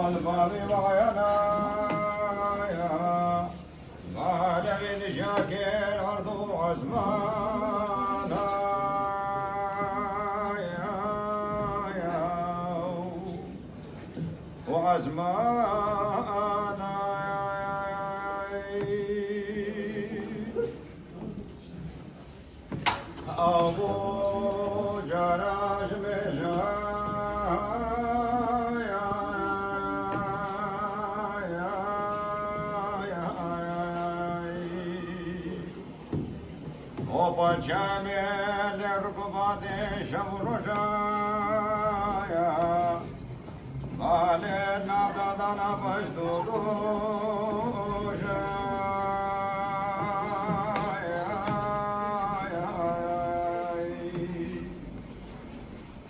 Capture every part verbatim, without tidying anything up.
Balê vayana ya, balê vê dijake erd û ezmana ya, û ezmana ya. Abo cara ji mêja Opa çemê li rukubadê şev û roja ya. Malê navdadana baş dodoja.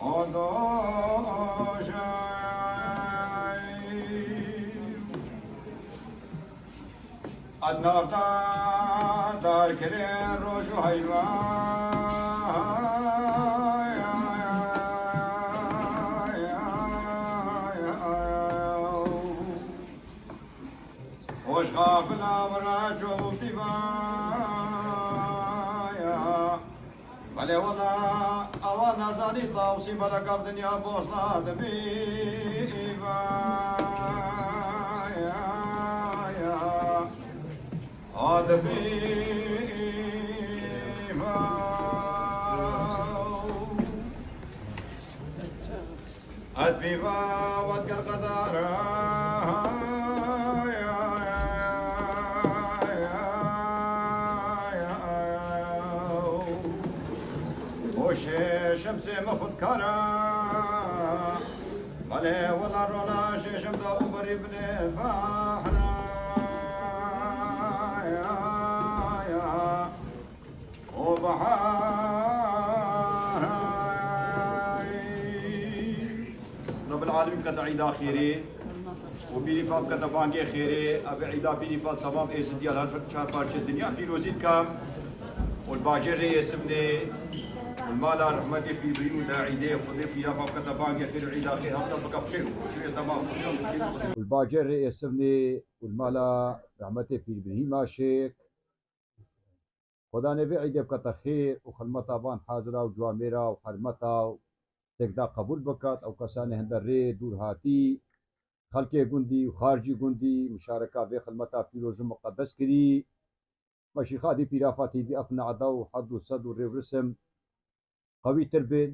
O doja. Ad navda darkirê roj û heyva. Hoş xafila vira çol tîvaya. Belê wela awa nazanî tawsî belek ev dinya bosta dibî îva. Ya, ya. A dibî îva. Ez pîva wet kir qedara. O şeşim sê min xudkara. Belê wela rona şeşim da û berî binê behra. O bahar. Rabbil Alemîn bikete îda xêrê û bîrî fa bikete bangê xêrê. Ev îda bîrî fa temam êzidiyan her çar parçe dinya pîrozî dikim. Û li bajêrê Êsimnê û li mala rehmetê Pîrbirî û de îdê Xwedê pîra fa bikete bangê xêr û îda xêr hewsa bike xêr û xweşiyê temam. Û li bajêrê Êsimnê û li mala rehmetê Pîrbirî Maşêk. Xwedanê vê îdê bikete xêr û xilmeta van hazira û ciwamêra û hermeta û têkda qebûl bikat. Ew kesanê hinde rê dûr hatî, xelkê gundî û xaricî gundî muşareka vê xilmeta pîroz û muqedes kirî. Meşîxa dî pîrafa tîvî ev nada û hed û sed û rêwrisim qewîtir bên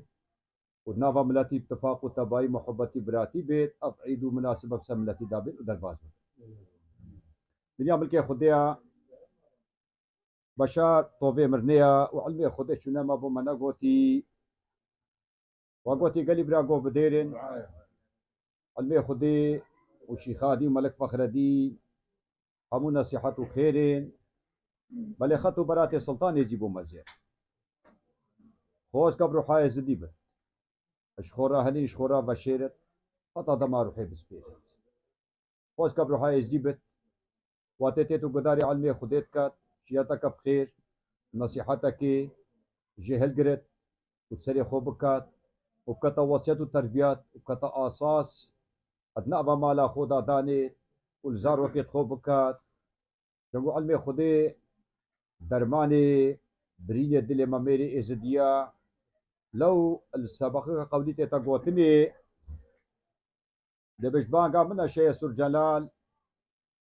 û di nava miletî îtifaq û tebayî, muhebetî, biratî bêt. Ev îd û minasibe bi ser miletî da bên û derbas bin. Dinya milkê Xwedê ya. Beşar tovê mirnê ya û ilmê Xwedê çûne ma bo me negotî. Wa gotî gelî bira go bidêrin. Ilmê Xwedê û Şîxadî û Melik Fexredî hemû nesîhet û xêrên. Belê xet û beratê Sultanê zî bo me zêr. Xwez ke bi ruha Êzidî bit. Ji xwe re helîn, ji xwe re veşêrit. Heta dema ruhê bispêrit. Xwez ke bi ruha Êzdî bit, watê têt û gudarê ilmê Xwedê diket, şiyeteke bi xêr, nesîhetekê jê hilgirit û di serê xwe biket û bikete wesiyet û terbiyet û bikete asas, di nava mala xwe de danê û li zarokêt xwe biket. Çunku ilmê Xwedê dermanê birînê dilê me mêrê Êzidiya. Lew li sebexeke qewlî tête gotinê, Dibêj banga min e Şêyê Surcelal,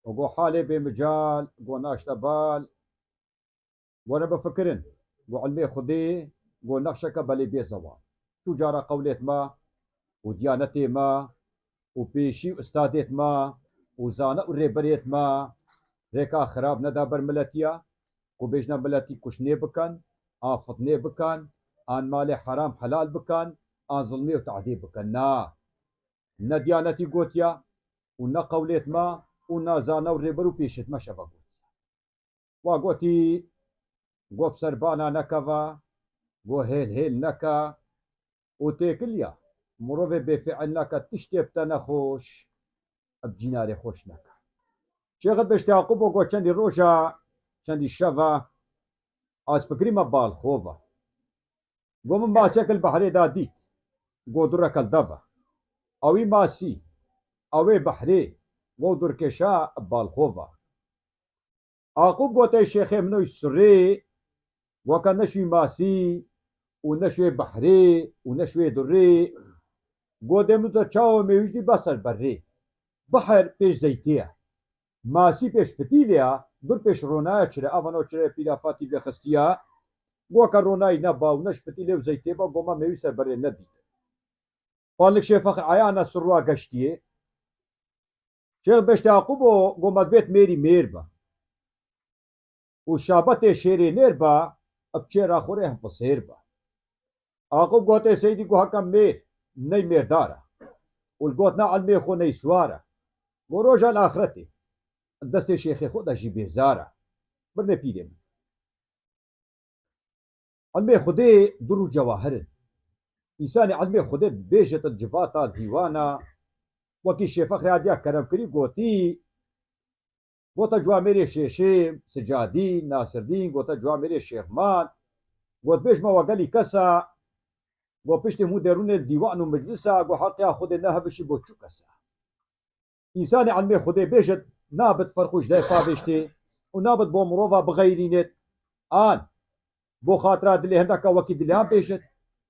û go halê bêmical, go naşte bal, were bifikirin, go ilmê Xwedê, go nexşeke belê bê zewal. Çû cara qewlêt me û diyanetê me û pêşî û istadêt me û zane û rêberêt me rêka xirab neda ber miletiya, ku bêjne miletî kuştinê bikin, an fitnê bikin, an malê heram helal bikin, an zilmê û tehdê bikin. Na. Ne diyanetî gotiya û ne qewlêt me û ne zane û rêber û pêşêt me şeva gotiya. Wa gotî, go bi ser bana nekeve, go hêl hêl neke û têkiliya mirovê bêfiil neke, tiştê bi te nexweş, bi cînarê xweş neke. Şêxit Beştî Yaqûb o go çendî roja, çendî şeva, ez fikirî me bal xwe ve. Go min masek li behrê de dît. Go durek li dev e. Ewî masî. a wê behrê, go durkeşa balxova. Aqûb gote şêxê min oy sirrê, weke neşwî masî û neşwê behrê û neşwê durrê, go dê min te çawa mêwij dî beser berrê. Beher pêş zeytê ye. Masî pêş fitîlê ya, dur pêş ronaya çire, avano çire pîla Fatî vêxistiya, go ke ronayî neba û neş fitîlê û zeytê ba, goma mêwî ser berê nedît. Palik Şêfexr ayana sirwa geştiyê. Şêx beştê Aqûbo go me divêt mêrî mêr be. Û şabetê şêrê nêr be, bi çêra xwe rê him pisêr be. Aqûb gotê Seydî go hekem mêr, ney mêrdar e. Û li gotna ilmê xwe ney siwar e. Go roja li axretê, destê şêxê xwe de jî bêzar e. Birnê pîrê min. Ilmê Xwedê dur û cewahir in. Însanê ilmê Xwedê bêjit li civata dîwana, wekî Şêfexrê hatiya kerem kirî gotî, gota civamêrê Şêşêm, Sicadîn, Nasirdîn, gota civamêrê Şêxman, got bêjma we gelî kesa, got piştî hûn derûnê li dîwan û meclisa, got heqiya Xwedê nehevişî bo çu kesa. Însanê ilmê Xwedê bêjit, nabit ferqû ji dayê pavêştê û nabit bo mirova bixeyrînêt. An, bo xatira dilê hindaka wekî dilê an bêjit.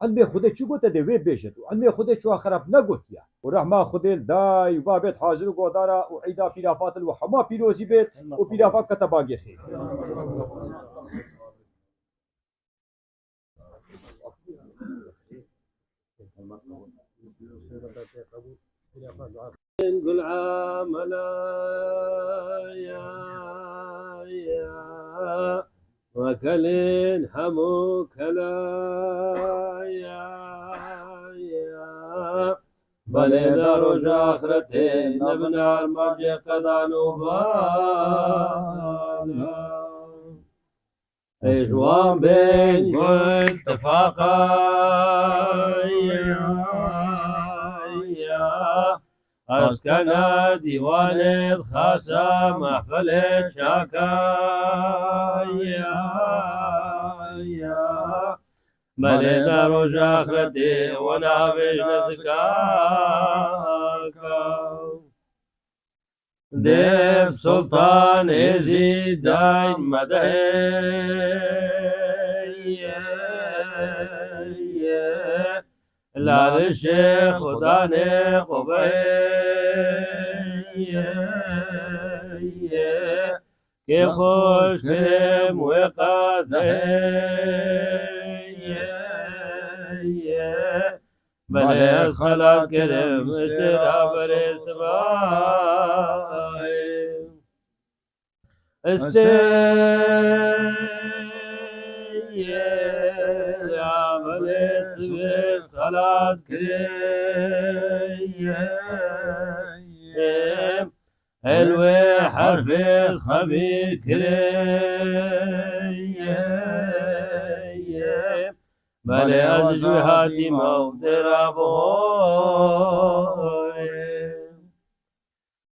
Ilmê Xwedê çi gote dê wê bêjit û ilmê Xwedê çiwa xerab negotiya. Û rehma Xwedê li dayê û babêt hazir û godara û eyda pîrafatil we hema pîrozî bêt û pîrafat kete bangê xêr. Gul amela ya, ya, wekelên hemû kela ya, ya. Belê da roja axretê nebin armancê qedan û bala. Êş wan bên gul tifaqa ya, ya. Eskena dîwanê xasa mehfelê çaka ya, ya. Belê da roja axretê we navêj nezikaka. Dev Sultan Êzî dayn medehê. Lalişê Xudanê qubeyê. Kê xweş kirim wê qadehê. Belê ez xelat kirim, ez tê raberê sibayê. Ez tê raberê sibê ez xelat kirim. El wê herfê xebî kirim. Belê ez ji wê hatî maw dê raborê.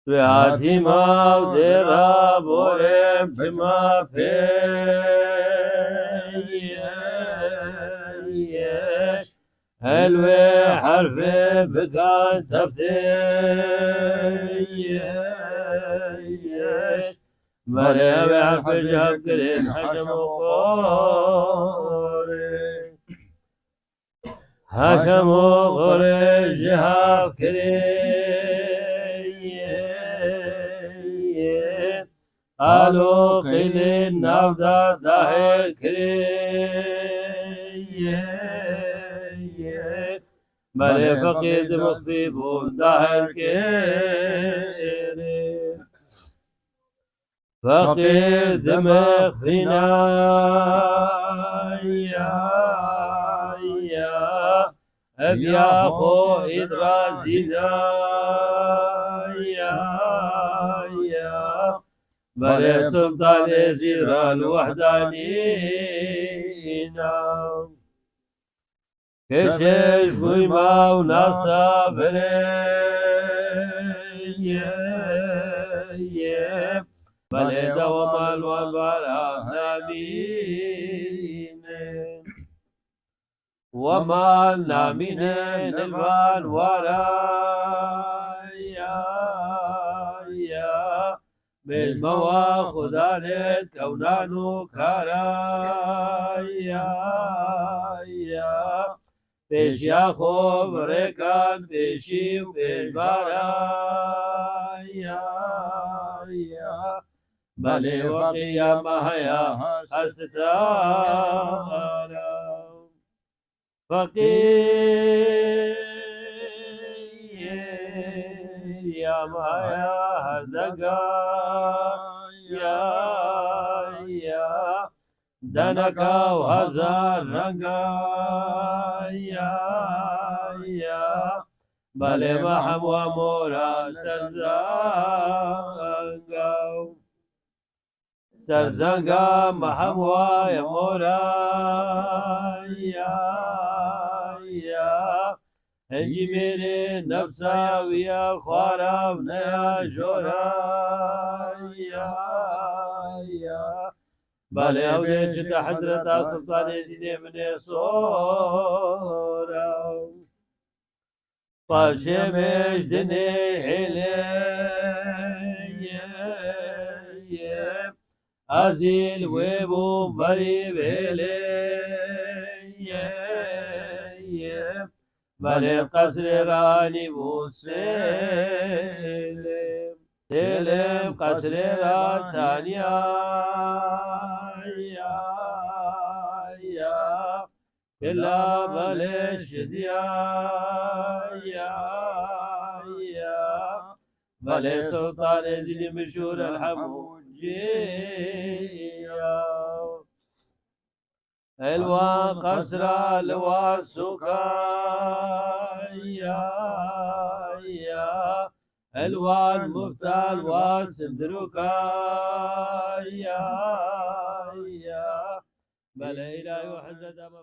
Wê hatî maw dê raborê çima pê. El wê herfê bikan teftê. Belê ew ê herfê ji hev kirin heşem û qorê. Heşem û qorê ji hev kirin. Alo qîlê nav da dahêr kirin. Belê feqîr dimixfî bûn dahêr kirin. Feqîr dimixfîna ya, ya, ev ya xwe îdrazîna ya, ya. Belê Sultanê Zîran wehdanîna. Keşeş bûy maw nasa birê. Belê de we mal wan bara namîne. We mal namîne nilvan wara ya. Pêşmewa xudanê kewnan û kara ya, ya. Pêşiya xwe birêkan pêşî û pêşbara ya, ya. Belê weqî ya me heya hestara. Feqîr ya me ya her denga ya, ya. Deneka û hezar renga ya, ya. Belê me hemwa mora serzanga. Serzenga me hemwa ye mora ya, ya. Hingî mêrê nefsa wî ya xwara û neya jora ya, ya. Belê ew dê çi te Hezreta Sultanê Zînê min ê sora. Paşê mêj dinê hêlê ye, ye. Ezîl wê bû berî vêlê ye, ye. Belê qesrê ranî bû sêlê. Sêlê qesrê ra taniya ya, ya. Kila belê şidiya ya, ya. Belê Sultanê Zînî mişûr el hemû ciya. Elwan qesra li wa sûka ya, ya. Elwan mufta li wa sindirûka ya, ya. Belê îlahi û hezreta me.